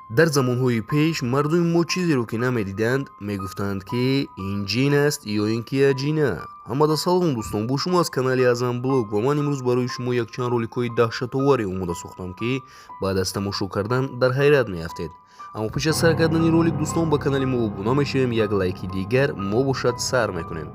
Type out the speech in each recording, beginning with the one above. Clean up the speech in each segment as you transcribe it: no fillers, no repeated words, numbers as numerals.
Дар замонҳои пеш мардуми мо чизеро ки намедиданд, мегуфтанд, ки ин ҷин аст ё ин ки аҷина. Ҳамада салом, дӯстон, бо шумо аз канали Азам Блог ва ман имрӯз барои шумо якчанд роликҳои даҳшатоваре омода сохтам, ки баъд аз тамошо кардан дар ҳайрат меафтед. Аммо пеш аз сар кардани ролик, дӯстон, ба канали мо обуна мешавем, як лайки дигар мо бошад, сар мекунем.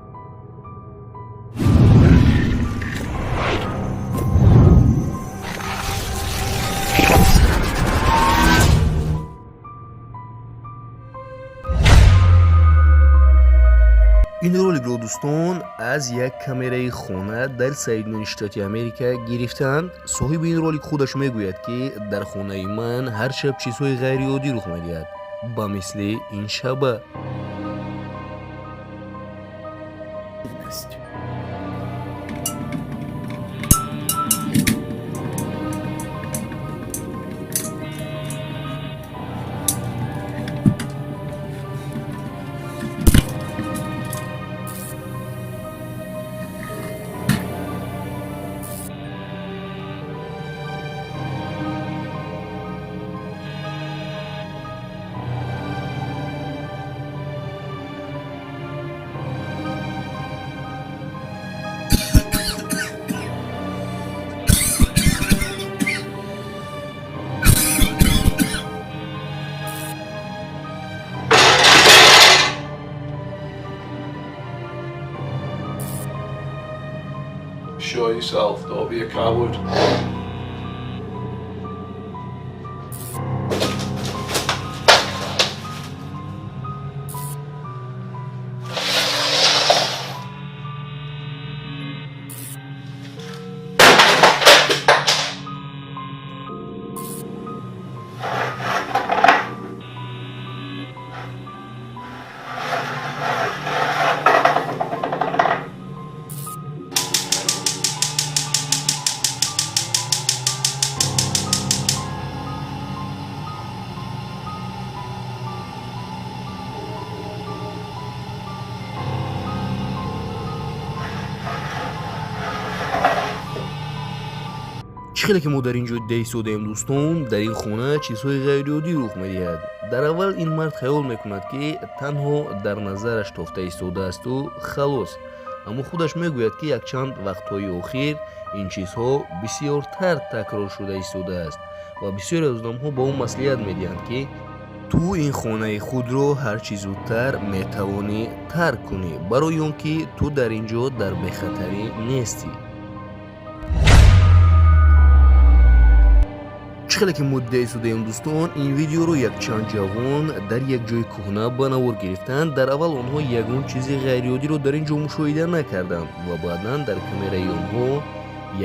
Ин роликро, дӯстон, аз як камераи хона дар Соединённые Штаты Америка гирифтаанд. Соҳиби ин ролик худаш мегӯяд, ки дар хонаи ман ҳар шаб чизҳои ғайриоддӣ рух медиҳад, ба мисли ин шаба. Show yourself, don't be a coward. Чӣ хеле ки мо дар ин ҷо дида истодаем, дӯстон, дар ин хона чизҳои ғайриоддӣ рух медиҳад. Дар аввал ин мард хаёл мекунад, ки танҳо дар назараш тофта истодаасту халос, аммо худаш мегӯяд, ки якчанд вақтҳои охир ин чизҳо бисёртар такрор шуда истодааст ва бисёре аз одамҳо ба ӯ маслиҳат медиҳанд, ки ту ин хонаи худро ҳар чӣ зудтар метавонӣ тарк кунӣ, барои он ки ту дар ин ҷо дар бехатарӣ нестӣ. Чӣ хеле ки мо дида истодаем, дӯстон, ин видеоро якчанд ҷавон дар як ҷои кӯҳна ба навор гирифтанд. Дар аввал онҳо ягон чизи ғайриоддиро дар ин ҷо мушоҳида накарданд ва баъдан дар камераи онҳо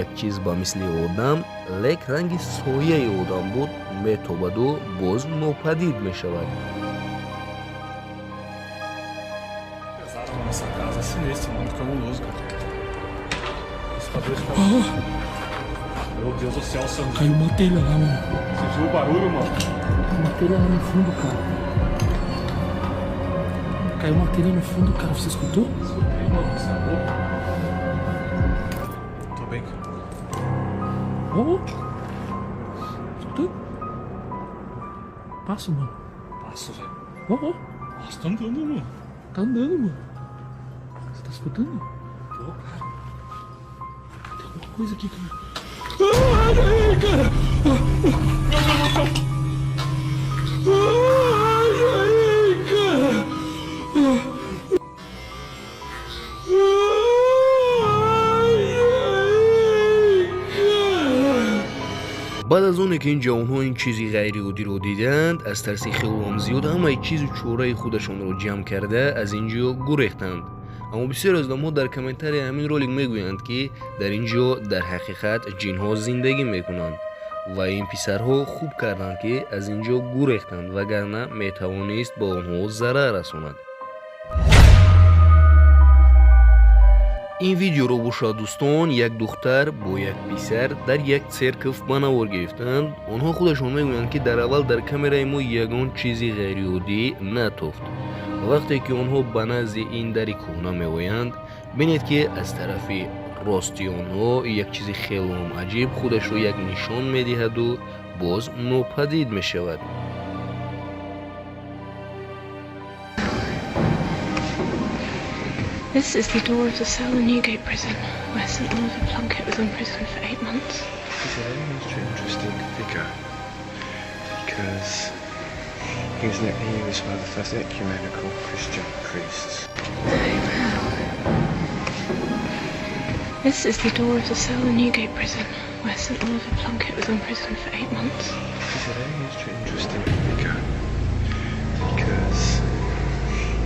як чиз ба мисли одам, лек ранги сояи одам буд, метобаду боз нопадид мешавад. Pesado na nossa casa, é sinistro, mano, cabuloso, cara. Assustador esse cara. Meu Deus do céu, Sandro. Caiu uma telha lá, mano. Você viu o barulho, mano? Caiu uma telha lá no fundo, cara. Caiu uma telha no fundo, cara. Você escutou? Escutei, mano. Você é louco? Tô bem, cara. Ó, ó. Escutou? Passo, mano. Passo, velho. Ó, ó. Nossa, tá andando, mano. Tá andando, mano. Você tá escutando? Tô, cara. Tem alguma coisa aqui, cara. Ai, ai, cara. Meu Deus do céu. Ai, ai, cara. Ai, ai, cara. Баъд аз оне ки ин ҷавонҳо ин чизи ғайриоддиро диданд, аз тарси хелоам зиёд ҳамаи чизу чораи худашонро ҷамъ карда аз ин ҷо гурехтанд. Аммо бисёре аз одамҳо дар комментарияи ҳамин ролик мегӯянд, ки дар ин ҷо дар ҳақиқат ҷинҳо зиндагӣ мекунанд ва ин писарҳо хуб карданд, ки аз ин ҷо гурехтанд, вагарна метавонист ба онҳо зарар расонад. Ин видеоро бошад, дӯстон, як духтар бо як писар дар як церков ба навор гирифтанд. Онҳо худашон мегӯянд, ки дар аввал дар камераи мо ягон чизи ғайриоддӣ натофт. Ва вақте ки онҳо ба назди ин дари кӯҳна меоянд, бинед, ки аз тарафи рости онҳо як чизи хелоам аҷиб худашро як нишон медиҳаду боз нопадид мешавад. This is the door of the cell in Newgate Prison, where St Oliver Plunkett was imprisoned for 8 months. He's a very interesting figure because he was one of the first ecumenical Christian priests. This is the door of the cell in Newgate Prison, where St Oliver Plunkett was imprisoned for 8 months. He's a very interesting figure because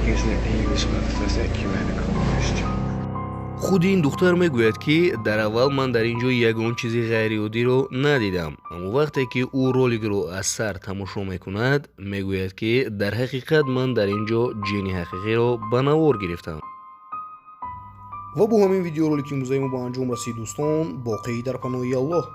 he was one of the first ecumenical Christian Худи ин духтар мегӯяд, ки дар аввал ман дар ин ҷо ягон чизи ғайриоддиро надидам, аммо вақте ки ӯ роликро аз сар тамошо мекунад, мегӯяд, ки дар ҳақиқат ман дар ин ҷо ҷини ҳақиқиро ба навор гирифтам. Ва бо ҳамин видеоролики имрӯзаи мо ба анҷом расид, дӯстон. Боқӣ дар паноҳи Аллоҳ.